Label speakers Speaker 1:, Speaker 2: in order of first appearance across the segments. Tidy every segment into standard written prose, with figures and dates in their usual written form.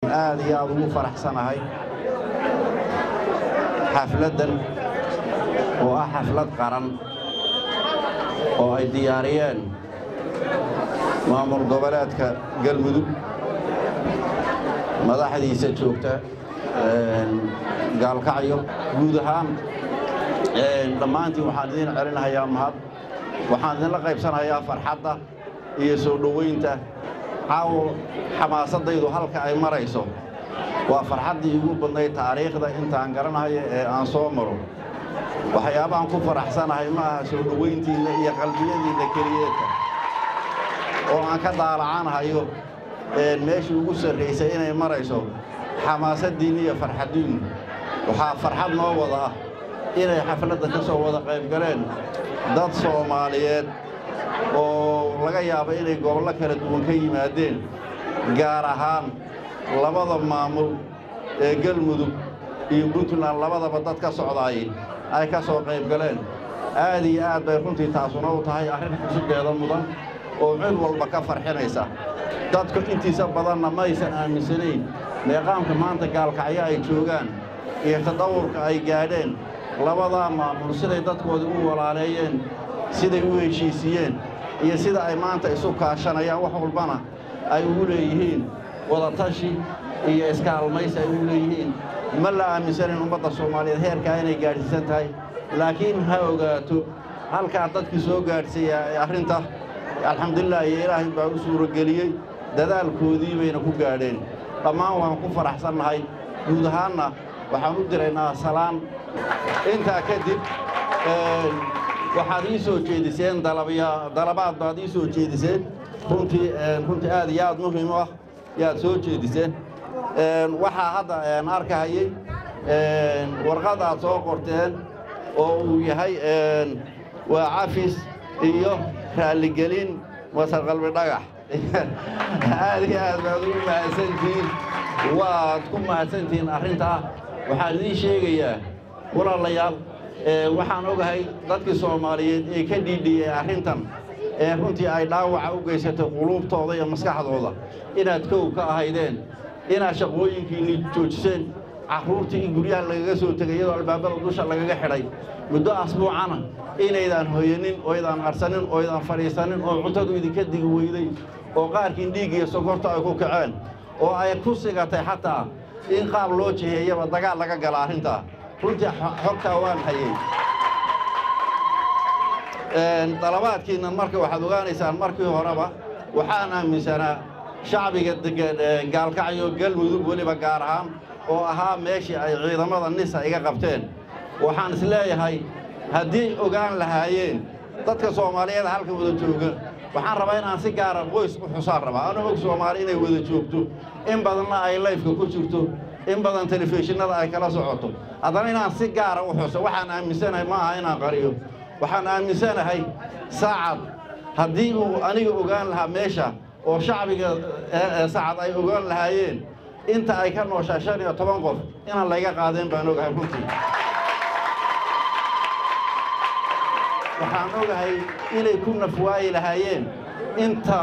Speaker 1: Aad iyo aad ugu faraxsanahay xafladdan oo ah xaflad qaran oo ay diyaariyeen maamul goboleedka Galmudug madaxdiisa joogta Gaalkacyo. Guud ahaan dhammaantiin waxaan idiin celinahayaa mahad, waxaan idinla qaybsanayaa farxadda iyo soo dhoweynta. Caawo xamaasaddaydu halka ay marayso waa farxaddii igu badnayd taariikhda intaan garanayo ee aan soo maro. Waxyaabahaan ku faraxsanahay ma aha soo dhoweyntiinna iyo qalbiyadiinna keliyeedka oo aan ka daalacanahayo meeshii ugu sarraysay inay marayso xamaasaddiinna iyo farxaddiinnu. Waxaa farxad noo wada ah inay xafladda ka soo wada qayb galeen dad Soomaaliyeed oo laga yaabo inay gobollo kala duwan ka yimaadeen, gaar ahaan labada maamul ee Galmudug iyo Puntland, labadaba dad ka socdaay ay ka soo qayb galeen. Aad iyo aad bay runtii taasuna u tahay arrin xusudeeda mudan oo cid walba ka farxinaysa. Dadku intiisa badanna maysan aaminsanayn meeqaamka maanta Gaalkacyo ay joogaan iyo tadawurka ay gaadheen labadaa maamul, siday dadkoodii u walaaleeyeen, siday u heshiisiyeen iyo sida ay maanta isu kaashanayaan, wax walbana ay ugu leeyihiin wadatashi iyo iskaalmaysi ay ugu leeyihiin. Ma la aaminsanayn ummadda Soomaaliyeed heerkaa inay gaadhsiisan tahay, laakiin ha ogaato halkaa dadkii soo gaadhsiiya arrinta, alxamdulilah, iyo Ilaahay baa u suurageliyey, dadaalkoodii bayna ku gaadheen. Dhammaan waan ku faraxsannahay, guud ahaanna waxaan u diraynaa salaan. Intaa kadib waxaad ii soo jeediseen dalabaad baad ii soo jeediseen, runtii aad iyo aad muhiim u ah yaad soo jeediseen. Waxaa hadda arkahayey warqad aad soo qorteen oo uu yahay waa cafis iyo raalligelin Masar Qalbi Dhagax. Aad iyo aad baad ugu mahadsantihiin, waad ku mahadsantihiin arrintaa. Waxaan idiin sheegayaa walaalayaal, waxaan ogahay dadkii Soomaaliyeed ee ka dhiidhiyey arrintan ee runtii ay dhaawaca u geysatay quluubtooda iyo maskaxdooda inaad kow ka ahaydeen, inaad shaqooyinkiinni joojiseen, carruurtii in guryaha lagaga soo tegay iyadoo albaabada dusha lagaga xidhay, muddo asbuucana inaydaan hoyanin, oydaan qarsanin, oydaan fadhiisanin, oo cuntadu idinka digi weyday, oo qaarkiin dhiig iyo sokorta ay ku kaceen, oo ay ku sigatay xataa in qaab loo jiheeyaba dagaal laga gala arrintaa. Runtii xogtaa waan hayey. Dalabaadkiinnan marka waxaad ogaanaysaan, markii horeba waxaan aaminsanaa shacbiga Gaalkacyo, Galmudug weliba gaar ahaan, oo ahaa meeshii ay ciidamada NISA iga qabteen, waxaan is leeyahay haddii ogaan lahaayeen dadka Soomaaliyeed halka wada jooga. Waxaan rabaa inaan si gaara qoys u xusaan rabaa anuu og Soomaali inay wada joogto, in badanna ay layfka ku jirto, in badan telefishinada ay kala socoto, haddana inaan si gaara u xuso waxaan aaminsanahay ma aha inaan qariyo. Waxaan aaminsanahay Saacad haddii uu aniga ogaan lahaa meesha oo shacbiga Sacad ay ogaan lahaayeen inta ay ka nooshaa 15 qof inaan layga qaadeen baan ogahay. Runtii waxaan ogahay inay ku nafwaayi lahaayeen inta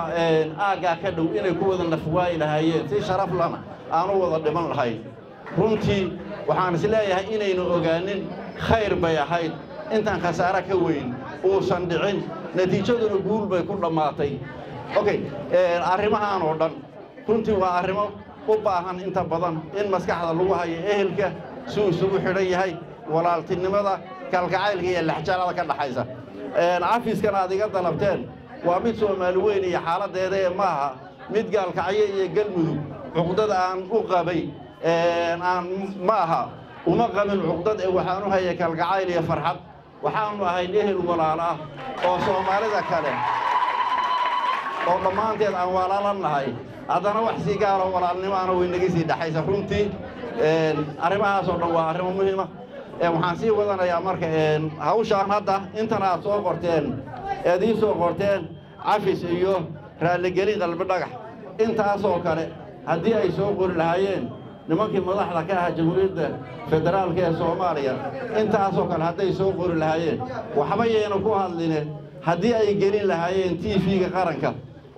Speaker 1: aaggaa ka dhow, inay ku wada nafwaayi lahaayeen, si sharaf lana aanu wada dhiman lahayn. Runtii waxaan is leeyahay inaynu ogaanin khayr bay ahayd, intaan khasaare ka weyn uusan dhicin, natiijaduna guul bay ku dhammaatay. Okay, arrimahaan oo dhan runtii waa arrimo u baahan inta badan in maskaxda lagu hayo ehelka suu isugu xidhan yahay, walaaltinimada, kalgacaylka iyo lexjalada ka dhaxaysa. Cafiskan aad iga dalabteen waa mid Soomaali weyn iyo xaaladdeeda ee maaha mid Gaalkacyo iyo Galmudug cuqdad aan u qabay aan ma aha. Uma qabin cuqdad ee waxaan u hayay kalgacayl iyo farxad. Waxaanu ahayn ehel walaal ah oo Soomaalida kale oo dhammaanteed aan walaala nahay, haddana wax sii gaaro walaalnimo ana way naga sii dhexaysa. Runtii arrimahaas oo dhan waa arrimo muhiima. Waxaan sii wadanayaa marka hawshaan hadda intan aad soo qorteen, eed ii soo qorteen cafis iyo raalligelin Qalbi Dhagax, intaasoo kale haddii ay soo qori lahaayeen nimankii madaxda ka ahaa Jamhuuriyadda Federaalka ee Soomaaliya, intaasoo kale hadday soo qori lahaayeen, waxba yayna ku hadline, haddii ay gelin lahaayeen TV-ga qaranka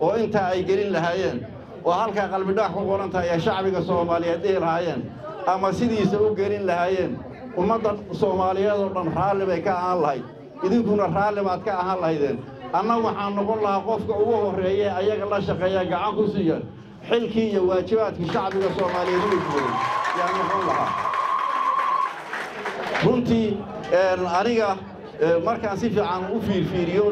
Speaker 1: oo intaa ay gelin lahaayeen, Oo halkaa Qalbidhagax ku qoran tahay ee shacbiga Soomaaliyeed dhihi lahaayeen ama sidiisa u gelin lahaayeen, ummadda Soomaaliyeed oo dhan raalli bay ka ahaan lahayd, idinkuna raalli baad ka ahaan lahaydeen. Anna waxaan noqon lahaa qofka ugu horreeya ayaga la shaqeeya, gacan ku siiya xilkii iyo waajibaadkii shacbiga Soomaaliyeed u igmuday yaan noqon lahaa. Runtii aniga markaan si fiican u fiirfiiriyo,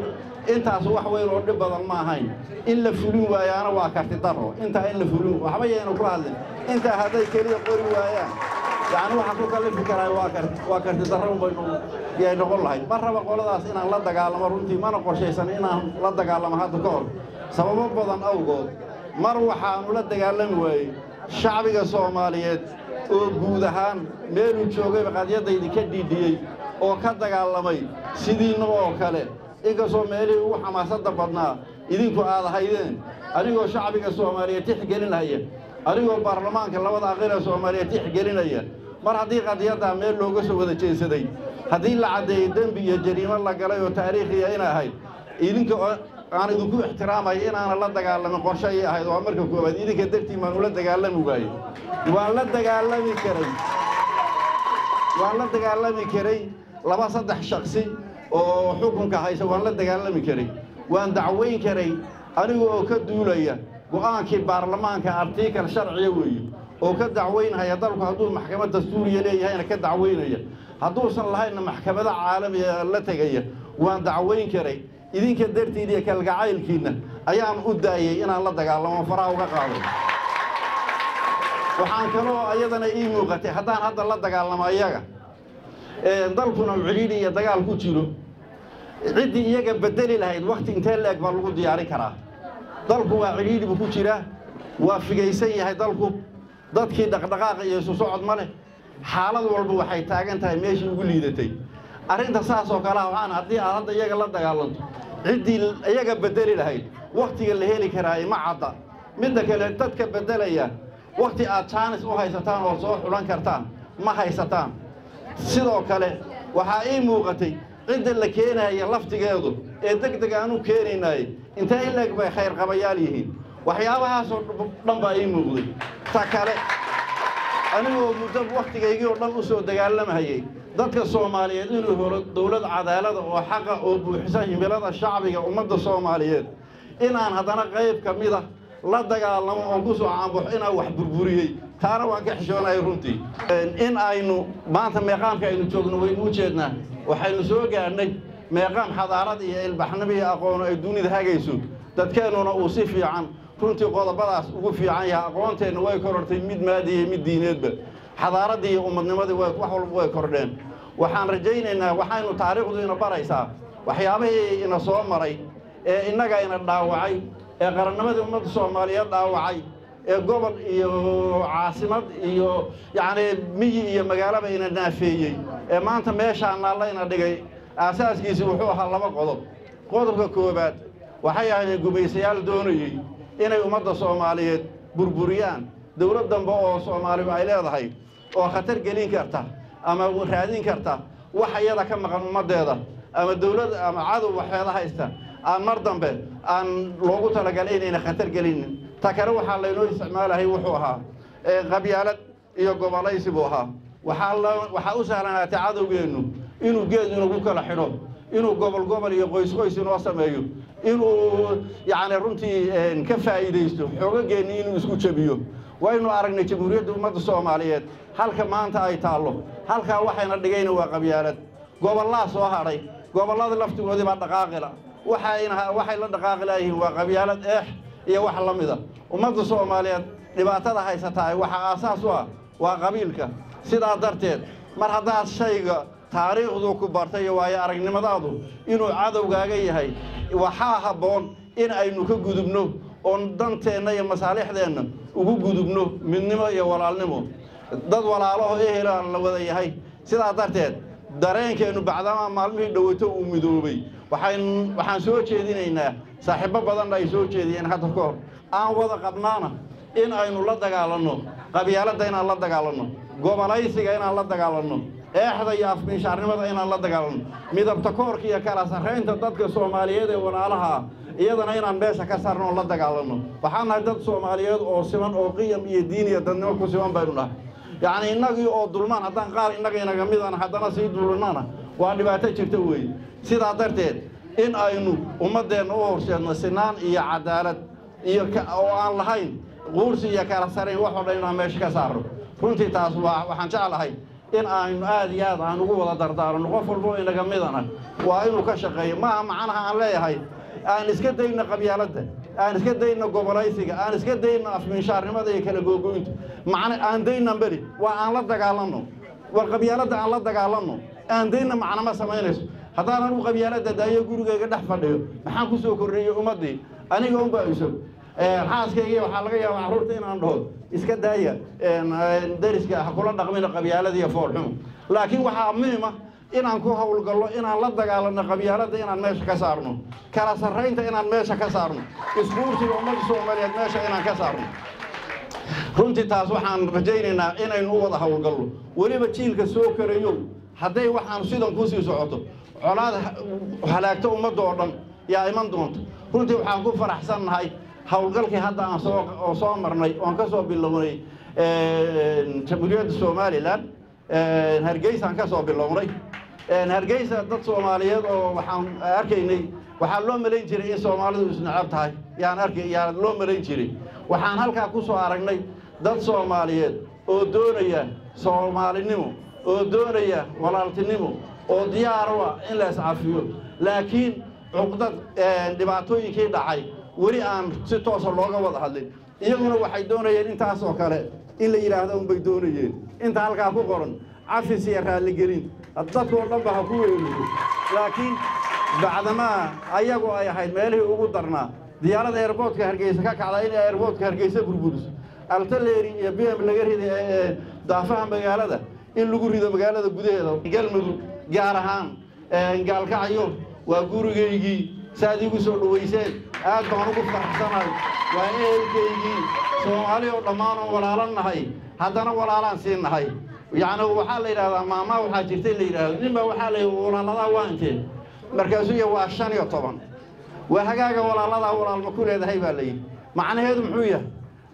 Speaker 1: intaas wax weyn oo dhib badan ma ahayn. In la fulin waayaana waa karti darro. Intaa in la fulin waxba yaynu ku hadlin. Intaa hadday keliya qori waayaan, yacni waxaan ku kallifi karaa waa karti darro baynu yay noqon lahayd. Ma raba qoladaas inaan la dagaalamo runtii, mana qorshaysan inaan la dagaalamo hadda ka hor, sababo badan awgood. Mar waxaanu la dagaalami waayey shacbiga Soomaaliyeed oo guud ahaan meeluu joogayba qadyadaydi ka dhiidhiyey oo ka dagaalamay sidiinna oo kale, inkastoo meelihii ugu xamaasadda badnaa idinku aad ahaydeen. Anigoo shacbiga Soomaaliyeed tixgelinaya, anigoo baarlamaanka labada aqal ee Soomaaliyeed tixgelinaya, mar haddii qadiyaddaa meel looga soo wada jeesaday, haddii la caddeeyey dembi iyo jariimo la galay oo taariikhiya inay ahayd, idinka aan idinku ixtiraamaya inaana la dagaalamin qorshe ayay ahayd. Waa marka koowaad, idinka dartiin baan ula dagaalami waayey. Waan la dagaalami karay, waan la dagaalami karay laba saddex shaksi oo xukunka haysa, waan la dagaalami karay, waan dacwayn karay aniga oo ka duulaya go'aankii baarlamaanka, article sharciya weeye, oo ka dacwaynhaya dalku hadduu maxkamad dastuuriya leeyahayna ka dacwaynaya, hadduusan lahaynna maxkamado caalamiya la tegaya. Waan dacwayn karay. Idinka dartiid iyo kalgacaylkiinna ayaan u daayey inaan la dagaalamo, faraha uga qaado. Waxaan kaloo ayadana ii muuqatay haddaan hadda la dagaalamo ayaga, dalkuna uu cidhiidhi iyo dagaal ku jiro, ciddii iyaga bedeli lahayd wakti intee leeg baa lagu diyaarin karaa? Dalku waa cidhiidhi buu ku jiraa, waa figaysan yahay dalku, dadkii dhaqdhaqaaqa iyo isu socod ma leh, xaalad walba waxay taagan tahay meeshii ugu liidatay. Arrinta saas oo kale ah, waxaan haddii aad hadda iyaga la dagaalanto, ciddii iyaga bedeli lahayd wakhtiga la heli karaaye ma cadda. Midda kale, dadka beddelaya wakhti aad jaanis u haysataan oo soo xulan kartaan ma haysataan. Sidoo kale waxaa ii muuqatay cidda la keenaya laftigeedu ee deg deg aanu keenaynaay intee in leeg bay khayr qabayaal yihiin. Waxyaabahaasoo dhan baa ii muuqday. Ta kale, anigoo muddo wakhtigaygii oo dhan u soo dagaalamahayey dadka Soomaaliyeed inuu helo dowlad cadaalada oo xaqa oo buuxisa himilada shacbiga ummadda Soomaaliyeed, inaan haddana qayb ka mida la dagaalamo oon ku soo caanbaxo inaan wax burburiyey, taana waan ka xishoonahay runtii. In aynu maanta meeqaamka aynu joogno waynu u jeednaa. Waxaynu soo gaadhnay meeqaam xadaarad iyo ilbaxnimo iyo aqoonu ay dunida hagayso, dadkeennuna uu si fiican runtii qodobadaas ugu fiican yahay. Aqoonteenna way korortay, mid maadi iyo mid diineedba, xadaaraddii iyo ummadnimadii wax walba way kordheen. Waxaan rajaynaynaa, waxaynu taariikhdu ina baraysaa waxyaabihii ina soo maray ee innaga ina dhaawacay, ee qarannimadii ummadda Soomaaliyeed dhaawacay, ee gobol iyo caasimad iyo yacni miyi iyo magaalaba ina naafeeyey, ee maanta meeshaa naalla ina dhigay. Aasaaskiisi wuxuu ahaa laba qodob. Qodobka koowaad waxay ahaydeen gumaysayaal doonayey inay ummadda Soomaaliyeed burburiyaan, dowlad dambe oo Soomaaliyu ay leedahay oo khatar gelin karta ama raadin karta wax iyada ka maqan ummaddeeda, ama dowlad ama cadow waxeeda haysta aan mar dambe aan loogu talagalay inayna khatar gelinin. Ta kale, waxaa laynoo isticmaalahay wuxuu ahaa qabyaalad iyo gobolaysi buu ahaa. Waxaa u sahlanaatay cadowgeennu inuu geed inagu kala xidho, inuu gobol gobol iyo qoys qoys inoo sameeyo, inuu yacni runtii ka faa'iidaysto xoogageenni inuu isku jebiyo. Waynu aragnay Jamhuuriyadda Ummadda Soomaaliyeed halka maanta ay taallo. Halkaa waxayna dhigayna waa qabyaalad. Gobollaa soo hadhay, gobollada laftigoodii baa dhaqaaqila, waxayna waxay la dhaqaaqi laayihiin waa qabyaalad, eex iyo wax la mida. Ummadda Soomaaliyeed dhibaatada haysataa waxaa aasaas u ah waa qabiilka. Sidaa darteed, mar haddaad shayga taariikhdu ku bartay iyo waayo aragnimadaadu inuu cadowgaaga yahay, waxaa habboon in aynu ka gudubno oon danteenna iyo masaalixdeenna ugu gudubno midnimo iyo walaalnimo, dad walaalaho ehela la wada yahay. Sidaa darteed, dareenkeennu bacdamaa maalmihii dhoweyto uu midoobay, waxaan soo jeedinaynaa, saaxiibbo badanna ay soo jeediyeen hadda ka hor, aan wada qabnaana in aynu la dagaalanno qabyaaladda, inaan la dagaalanno gobolaysiga, inaan la dagaalanno eexda iyo afmiinshaarnimada, inaan la dagaalanno midabta koorka iyo kala sarraynta dadka Soomaaliyeed ee walaalaha ah. Iyadana inaan meesha ka saarno oo la dagaalanno. Waxaan nahay dad Soomaaliyeed oo siman oo qiyam iyo diin iyo dadnimo ku siman baynu nahay. Yacni innagii oo dulmaan haddaan qaar innaga inaga midana haddana sii dulmana waa dhibaato jirta weeye. Sidaa darteed in aynu ummaddeenna u horseedno sinaan iyo cadaalad iyo oo aan lahayn quursi iyo kala sarayn, wax oo dhan inaan meesha ka saarno. Runtii taas waa waxaan jeclahay in aynu aad iyo aad aan ugu wada dardaaranno. Qof walbo inaga midana waa inuu ka shaqeeyo. Maaha macnaha aan leeyahay aan iska dayno qabyaaladda, aan iska dayno gobolaysiga, aan iska dayno afminshaarnimada iyo kala googoynta. Macna aan daynan beri waa aan la dagaalanno. War qabyaaladda aan la dagaalanno, aan dayna macna ma samaynayso. Haddaan anigu qabyaaladda daayo gurigayga dhex fadhiyo, maxaan ku soo kordhiyey ummaddii? Aniga unbaa isog xaaskaygii waxaa laga yaabaa carruurta inaan dhaho iska daaya dariska ha kula dhaqmina qabyaalada iyo foolxumo. Laakiin waxaa muhiim ah inaan ku howlgallo inaan la dagaalanno qabyaaladda, inaan meesha ka saarno kala sarraynta, inaan meesha ka saarno iskuursiga ummadda Soomaaliyeed, meesha inaan ka saarno. Runtii taas waxaan rajaynaynaa inaynu u wada howlgallo. Weliba jiilka soo korayo, hadday waxaan sidan kusii socoto, colaad halaagto ummadda oo dhan yaa iman doonta. Runtii waxaan ku faraxsannahay howlgalkii hadda aan soo marnay oon ka soo bilownay Jamhuuriyadda Somalilan. Hargeysaan ka soo bilownay. Hargeysa dad Soomaaliyeed oo waxaan arkaynay, waxaa loo malayn jiray in Soomaalidu isnacab tahay yaan arkay, yaa loo malayn jiray. Waxaan halkaa ku soo aragnay dad Soomaaliyeed oo doonaya soomaalinimo, oo doonaya walaaltinimo, oo diyaar u ah in la iscafiyo, laakiin cuqdad dhibaatooyinkii dhacay weli aan si toosa looga wada hadlin. Iyaguna waxay doonayeen intaas oo kale in la yidhaahdo unbay doonayeen. Inta halkaa ku qoran cafis iyo raalligelin dadkoo dhanba ha ku weeliyo, laakiin bacdamaa ayagu ay ahayd meelihii ugu darnaa, diyaarada airboodka Hargeysa ka kacda inay airboodka Hargeysa burburiso, artillery iyo BM laga riday daafaha magaalada in lagu rido magaalada gudaheeda. Galmudug gaar ahaan Gaalkacyo waa gurigaygii, saad iigu soo dhoweyseen aad baan ugu faraxsanahay. Waa ehelkaygii Soomaali oo dhammaan oo walaalan nahay, haddana walaalaan sii nahay. Yacni waxaa la yidhahdaa maamaa waxaa jirtay la yidhaahdo ninbaa waxaa la yidhi walaaladaa waa intee? Markaasuu ya waa 15. Waa hagaaga, walaaladaa walaalma ku leedahay baa la yidhi. Macnaheedu muxuu yahay?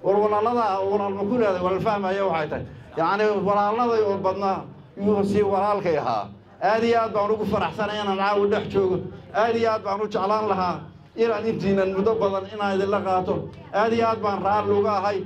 Speaker 1: War walaaladaa walaalma ku leedahay waa la fahmaya. Waxay tahay yacni walaaladay oo badnaa yuu sii walaalkay ahaa. Aad iyo aad baan ugu faraxsanay inaan caawi dhex joogo. Aad iyo aad baan u jeclaan lahaa inaan intiinan muddo badan inaan idinla qaato. Aad iyo aad baan raalli uga ahay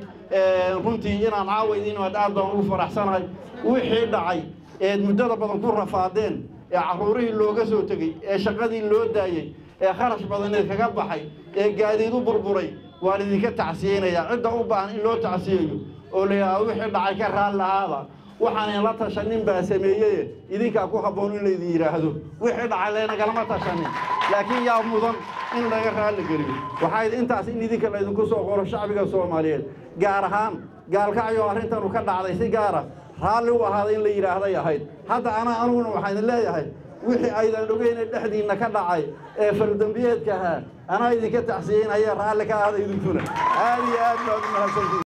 Speaker 1: runtii inaan caawa idin imaad. Aad baan ugu faraxsanahay wixii dhacay eed muddada badan ku rafaadeen, ee carruurihii looga soo tegey, ee shaqadii loo daayey, ee kharash badaneed kaga baxay, ee gaadiid u burburay. Waan idinka tacsiyeynayaa. Cidda u baahan in loo tacsiyeeyo oo la yidhahdo wixii dhacay ka raalli ahaada, waxaan inla tashanin baa sameeyeye, idinkaa ku habboon in laydin yidhaahdo wixii dhacay laynagalama tashanin, laakiin yaa mudan in laga raalli geliyo? Waxaa intaas in idinka laydinku soo qoro shacbiga Soomaaliyeed gaar ahaan Gaalkacyo arrintanu ka dhacday si gaara raalli u ahaaday in la yidhaahday ahayd. Hadda anaa aniguna waxaan idin leeyahay wixii aydan ogeyne dhexdiinna ka dhacay ee faldambiyeedka ahaa anaa idinka tacsiyeynaya, raalli ka ahada idinkuna. Aad iyo aad baad u mahadsantihin.